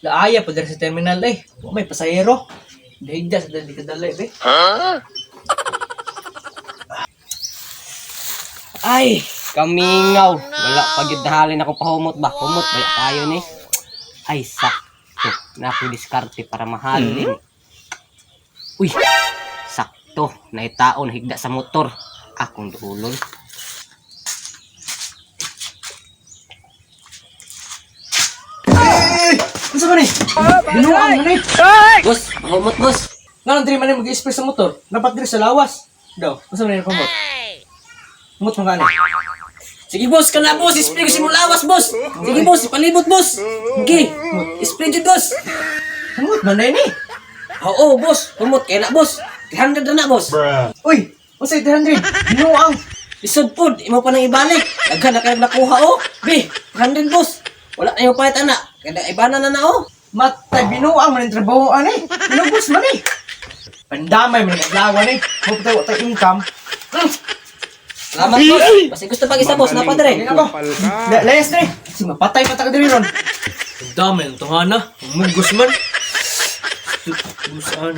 Laaya pa diri sa terminal eh. Wa may pasahero. Dahigda sa dali kadala eh. Ay, kamingaw. Wala pa gyud nahalin ako pahumot ba? Humot ba tayo ni? Ay, sakto. Na ako diskarte para mahalin. Uy, sakto. Naitaon higda sa motor. Akong duulon. Unsa man eh? Binuang man eh. Boss, pahumot, boss. Nganong diri man eh mag-spray sa motor? Dapat diri sa lawas. Daw, unsa man eh pamot? Humot man gani. Sige boss, kana boss, spray ko si lawas, boss. Sige boss, palibot, boss. Sige, spray jud, boss. Humot man na ni. Oo, boss. Humot kay na, boss. 300 na na, boss. Uy, unsa 800? Binuang. Lisod pod, imo pa nang ibalik. Daghan na kayong nakuha oh. Bi, 300, boss. Wala na yung palit ana. Kada ibana na na oh. Matay binuang man ang trabaho ani. Inubos man eh. Pandamay man ang adlaw ni. Mo patay wa tay income. Salamat, boss. Basta gusto pag isa, boss, napa dire. Ayun ako. Layas na eh. Kasi mapatay pa ta ka diri ron. Ang dami ng tungana. Ang mugos man. Saan?